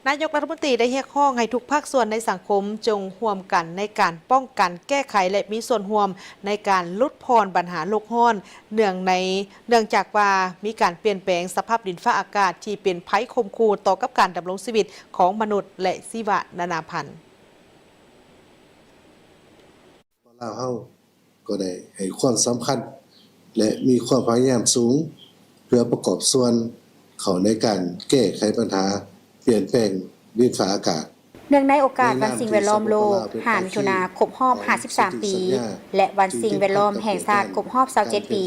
ນາຍົກລັດຖະມົນຕີໄດ້ຮຽກຮ້ອງໃຫ້ທຸກພາກສ່ວນໃນສັງຄົມຈົ່ງຮ່ວມກັນໃນການປ້ອງກັນ, ແກ້ໄຂ ແລະ ມີສ່ວນຮ່ວມໃນການຫຼຸດຜ່ອນບັນຫາໂລກຮ້ອນ, ເນື່ອງໃນ, ເນື່ອງຈາກວ່າມີການປ່ຽນແປງສະພາບດິນຟ້າອາກາດທີ່ເປັນໄພຂົ່ມຂູ່ຕໍ່ກັບການດຳລົງຊີວິດຂອງມະນຸດ ແລະ ຊີວະນານາພັນ. ລາວເຮົາກໍໄດ້ໃຫ້ຄວາມສຳຄັນ ແລະ ມີຄວາມພະຍາຍາມສູງ ເພື່ອປະກອບສ່ວນເຂົ້າໃນການແກ້ໄຂບັນຫາປ່ຽນແປງດິນຟ້າອາກາດ. ເນື່ອງໃນໂອກາດວັນສິ່ງແວດລ້ອມໂລກ ຫ້າ ມິຖຸນາ ຄົບຮອບ ຫ້າສິບສາມ ປີ ແລະ ວັນສິ່ງແວດລ້ອມແຫ່ງຊາດ ຄົບຮອບ ຊາວເຈັດ ປີ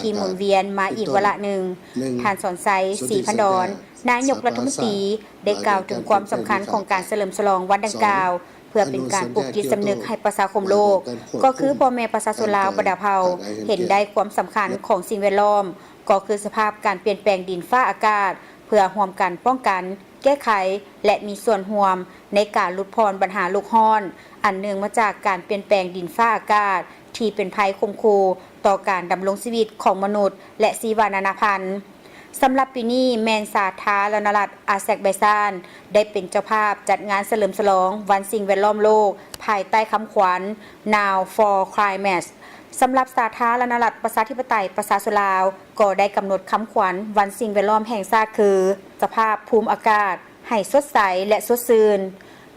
ທີ່ໝູນວຽນມາອີກວາລະໜຶ່ງ, ທ່ານ ສອນໄຊ ສີພັນດອນ ນາຍົກລັດຖະມົນຕີ ໄດ້ກ່າວເຖິງຄວາມສຳຄັນຂອງການສະເຫຼີມສະຫຼອງວັນດັ່ງກ່າວ ເພື່ອເປັນການປູກຈິດສຳນຶກໃຫ້ປະຊາຄົມໂລກ, ກໍຄືພໍ່ແມ່ປະຊາຊົນລາວບັນດາເຜົ່າ ເຫັນໄດ້ຄວາມສຳຄັນຂອງສິ່ງແວດລ້ອມ, ກໍຄືສະພາບການປ່ຽນແປງດິນຟ້າອາກາດ, ເພື່ອຮ່ວມກັນປ້ອງກັນ, ແກ້ໄຂ ແລະ ມີສ່ວນຮ່ວມໃນການຫຼຸດຜ່ອນບັນຫາໂລກຮ້ອນ ອັນເນື່ອງມາຈາກການປ່ຽນແປງດິນຟ້າອາກາດ ທີ່ເປັນໄພຂົ່ມຂູ່ຕໍ່ການດຳລົງຊີວິດຂອງມະນຸດ ແລະ ຊີວະນານາພັນ. ສຳລັບປີນີ້ແມ່ນສາທາລະນະລັດອາແຊກໄບຊານ ໄດ້ເປັນເຈົ້າພາບຈັດງານສະເຫຼີມສະຫຼອງວັນສິ່ງແວດລ້ອມໂລກ ພາຍໃຕ້ຄຳຂວັນ Now for Climate. ສຳລັບສາທາລະນະລັດປະຊາທິປະໄຕປະຊາຊົນລາວ ກໍໄດ້ກຳນົດຄຳຂວັນວັນສິ່ງແວດລ້ອມແຫ່ງຊາດຄື ສະພາບພູມອາກາດໃຫ້ສົດໃສ ແລະ ສົດຊື່ນ.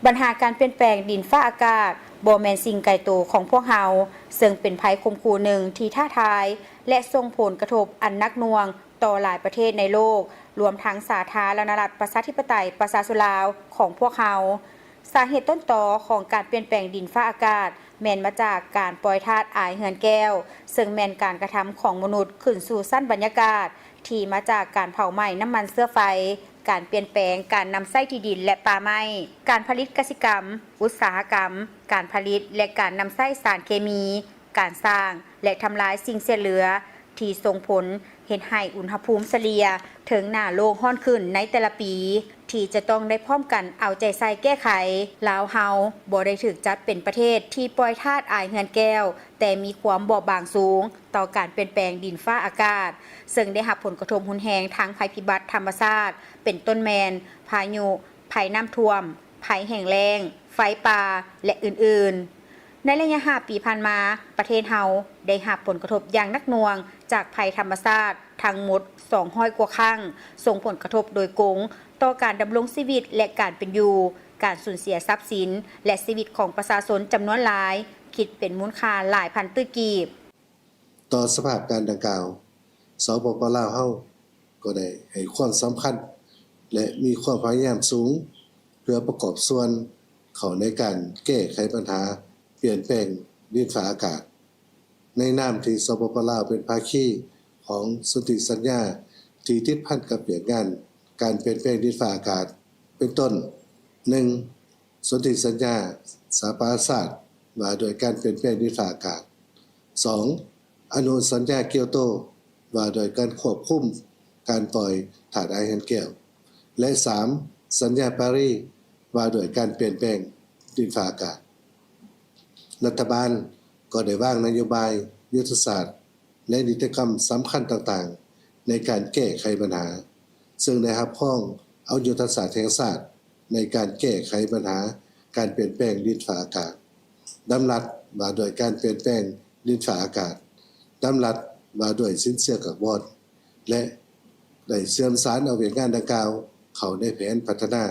ບັນຫາການປ່ຽນແປງດິນຟ້າອາກາດບໍ່ແມ່ນສິ່ງໄກໂຕຂອງພວກເຮົາ, ເຊິ່ງເປັນໄພຂົ່ມຂູ່ໜຶ່ງທີ່ທ້າທາຍ ແລະ ສົ່ງຜົນກະທົບອັນໜັກໜ່ວງ ຕໍ່ຫຼາຍປະເທດໃນໂລກ, ລວມທັງສາທາລະນະລັດປະຊາທິປະໄຕປະຊາຊົນລາວຂອງພວກເຮົາ. ສາເຫດຕົ້ນຕໍຂອງການປ່ຽນແປງດິນຟ້າອາກາດ ແມ່ນມາຈາກການປ່ອຍທາດອາຍເຮືອນແກ້ວ, ເຊິ່ງແມ່ນການກະທຳຂອງມະນຸດຂຶ້ນສູ່ຊັ້ນບັນຍາກາດ ທີ່ມາຈາກການເຜົາໄໝ້ນ້ຳມັນເຊື້ອໄຟ, ການປ່ຽນແປງການນຳໃຊ້ທີ່ດິນ ແລະ ປ່າໄມ້, ການຜະລິດກະສິກຳ, ອຸດສາຫະກຳ, ການຜະລິດ ແລະ ການນຳໃຊ້ສານເຄມີ, ການສ້າງ ແລະ ທຳລາຍສິ່ງເສດເຫຼືອ ທີ່ສົ່ງຜົນເຮັດໃຫ້ອຸນຫະພູມສະເລ່ຍເທິງໜ້າໂລກຮ້ອນຂຶ້ນໃນແຕ່ລະປີ ທີ່ຈະຕ້ອງໄດ້ພ້ອມກັນເອົາໃຈໃສ່ແກ້ໄຂ. ລາວເຮົາບໍ່ໄດ້ຖືກຈັດເປັນປະເທດທີ່ປ່ອຍທາດອາຍເຮືອນແກ້ວ, ແຕ່ມີຄວາມບອບບາງສູງຕໍ່ການປ່ຽນແປງດິນຟ້າອາກາດ, ເຊິ່ງໄດ້ຮັບຜົນກະທົບຮຸນແຮງທາງໄພພິບັດທຳມະຊາດ, ເປັນຕົ້ນແມ່ນພາຍຸ, ໄພນ້ຳຖ້ວມ, ໄພແຫ້ງແລ້ງ, ໄຟປ່າ ແລະ ອື່ນໆ. ໃນໄລຍະຫ້າປີຜ່ານມາ, ປະເທດເຮົາໄດ້ຮັບຜົນກະທົບຢ່າງໜັກໜ່ວງຈາກໄພທຳມະຊາດທັງໝົດສອງຮ້ອຍກວ່າຄັ້ງ, ສົ່ງຜົນກະທົບໂດຍກົງຕໍ່ການດຳລົງຊີວິດ ແລະ ການເປັນຢູ່, ການສູນເສຍຊັບສິນ ແລະ ຊີວິດຂອງປະຊາຊົນຈຳນວນຫຼາຍ, ຄິດເປັນມູນຄ່າຫຼາຍພັນຕື້ກີບ. ຕໍ່ສະພາບການດັ່ງກ່າວ, ສປປ ລາວເຮົາກໍໄດ້ໃຫ້ຄວາມສຳຄັນ ແລະ ມີຄວາມພະຍາຍາມສູງ ເພື່ອປະກອບສ່ວນເຂົ້າໃນການແກ້ໄຂບັນຫາປ່ຽນແປງດິນຟ້າອາກາດ. ໃນນາມທີ່ ສປປ ລາວ ເປັນພາຄີຂອງສົນທິສັນຍາທີ່ຕິດພັນກັບວຽກງານການປ່ຽນແປງດິນຟ້າອາກາດ ເປັນຕົ້ນ, ໜຶ່ງ ສົນທິສັນຍາສະຫະປະຊາຊາດວ່າດ້ວຍການປ່ຽນແປງດິນຟ້າອາກາດ, ສອງ ອະນຸສັນຍາກຽວໂຕ ວ່າດ້ວຍການຄວບຄຸມການປ່ອຍທາດອາຍເຮືອນແກ້ວ ແລະ ສາມ ສັນຍາປາຣີ ວ່າດ້ວຍການປ່ຽນແປງດິນຟ້າອາກາດ. ລັດຖະບານກໍໄດ້ວາງນະໂຍບາຍ, ຍຸດທະສາດ ແລະ ນິຕິກຳສຳຄັນຕ່າງໆ ໃນການແກ້ໄຂບັນຫາ, ເຊິ່ງໄດ້ຮັບຮອງເອົາຍຸດທະສາດແຫ່ງຊາດໃນການແກ້ໄຂບັນຫາການປ່ຽນແປງດິນຟ້າອາກາດ, ດຳລັດວ່າດ້ວຍການປ່ຽນແປງດິນຟ້າອາກາດ, ດຳລັດວ່າດ້ວຍສິນເຊື່ອກາບອນ ແລະ ໄດ້ເຊື່ອມສານເອົາວຽກງານດັ່ງກ່າວເຂົ້າໃນແຜນພັດທະນາ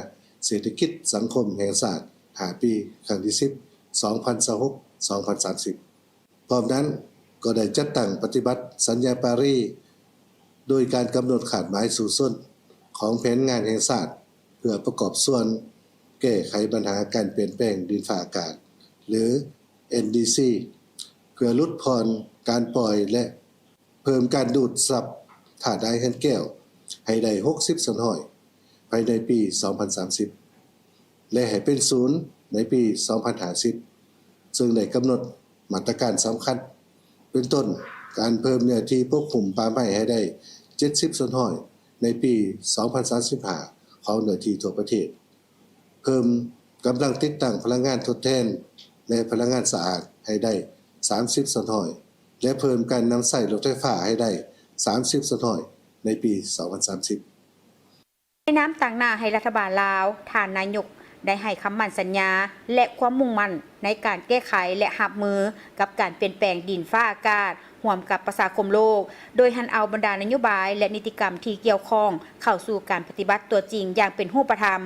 ເສດຖະກິດສັງຄົມແຫ່ງຊາດຫ້າປີ ຄັ້ງທີສິບ ສອງພັນຊາວຫົກ ສອງພັນສາມສິບ. ພ້ອມນັ້ນກໍໄດ້ຈັດຕັ້ງປະຕິບັດສັນຍາປາຣີ ໂດຍການກຳນົດຄາດໝາຍສູ້ຊົນຂອງແຜນງານແຫ່ງຊາດ ເພື່ອປະກອບສ່ວນແກ້ໄຂບັນຫາການປ່ຽນແປງດິນຟ້າອາກາດ ຫຼື ເອັນດີຊີ ເພື່ອຫຼຸດຜ່ອນການປ່ອຍ ແລະ ເພີ່ມການດູດຊັບທາດອາຍເຮືອນແກ້ວໃຫ້ໄດ້ຫົກສິບສ່ວນຮ້ອຍ ພາຍໃນປີສອງພັນສາມສິບ ແລະ ໃຫ້ເປັນສູນໃນປີສອງພັນຫ້າສິບ ເຊິ່ງໄດ້ກຳນົດມາດຕະການສຳຄັນ ເປັນຕົ້ນ ການເພີ່ມເນື້ອທີ່ປົກຫຸ້ມປ່າໄມ້ໃຫ້ໄດ້ເຈັດສິບສ່ວນຮ້ອຍໃນປີສອງພັນສາມສິບຫ້າ ຂອງເນື້ອທີ່ທົ່ວປະເທດ, ເພີ່ມກຳລັງຕິດຕັ້ງພະລັງງານທົດແທນ ແລະ ພະລັງງານສະອາດໃຫ້ໄດ້ສາມສິບສ່ວນຮ້ອຍ ແລະ ເພີ່ມການນຳໃຊ້ລົດໄຟຟ້າໃຫ້ໄດ້ສາມສິບສ່ວນຮ້ອຍໃນປີສອງພັນສາມສິບ. ໃນນາມຕາງໜ້າໃຫ້ລັດຖະບານລາວ, ທ່ານນາຍົກໄດ້ໃຫ້ຄຳໝັ້ນສັນຍາ ແລະ ຄວາມມຸ່ງໝັ້ນໃນການແກ້ໄຂ ແລະ ຮັບມືກັບການປ່ຽນແປງດິນຟ້າອາກາດ ຮ່ວມກັບປະຊາຄົມໂລກ, ໂດຍຫັນເອົາບັນດານະໂຍບາຍ ແລະ ນິຕິກຳທີ່ກ່ຽວຂ້ອງເຂົ້າສູ່ການປະຕິບັດຕົວຈິງຢ່າງເປັນຮູບປະທຳ.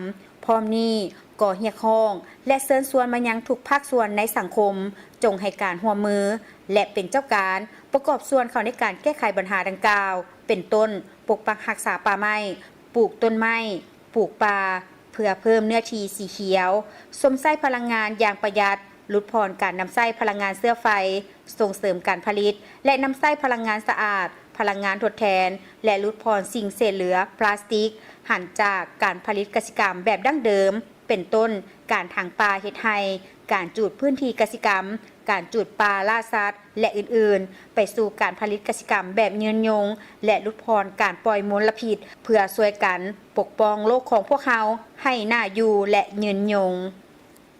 ພ້ອມນີ້ກໍຮຽກຮ້ອງ ແລະ ເຊີນຊວນມາຍັງທຸກພາກສ່ວນໃນສັງຄົມ ຈົ່ງໃຫ້ການຮ່ວມມື ແລະ ເປັນເຈົ້າການປະກອບສ່ວນເຂົ້າໃນການແກ້ໄຂບັນຫາດັ່ງກ່າວ ເປັນຕົ້ນ ປົກປັກຮັກສາປ່າໄມ້, ປູກຕົ້ນໄມ້, ປູກປ່າ ເພື່ອເພີ່ມເນື້ອທີ່ສີຂຽວ, ຊົມໃຊ້ພະລັງງານຢ່າງປະຢັດ, ຫຼຸດຜ່ອນການນຳໃຊ້ພະລັງງານເຊື້ອໄຟ, ສົ່ງເສີມການຜະລິດ ແລະ ນຳໃຊ້ພະລັງງານສະອາດ, ພະລັງງານທົດແທນ ແລະ ຫຼຸດຜ່ອນສິ່ງເສດເຫຼືອພລາສຕິກ, ຫັນຈາກການຜະລິດກະສິກຳແບບດັ້ງເດີມ ເປັນຕົ້ນ ການຖາງປ່າເຮັດໄຮ່, ການຈູດພື້ນທີ່ກະສິກຳ, ການຈູດປ່າລ່າສັດ ແລະ ອື່ນໆ ໄປສູ່ການຜະລິດກະສິກຳແບບຍືນຍົງ ແລະ ຫຼຸດຜ່ອນການປ່ອຍມົນລະພິດ ເພື່ອຊ່ວຍກັນປົກປ້ອງໂລກຂອງພວກເຮົາໃຫ້ໜ້າຢູ່ ແລະ ຍືນຍົງ.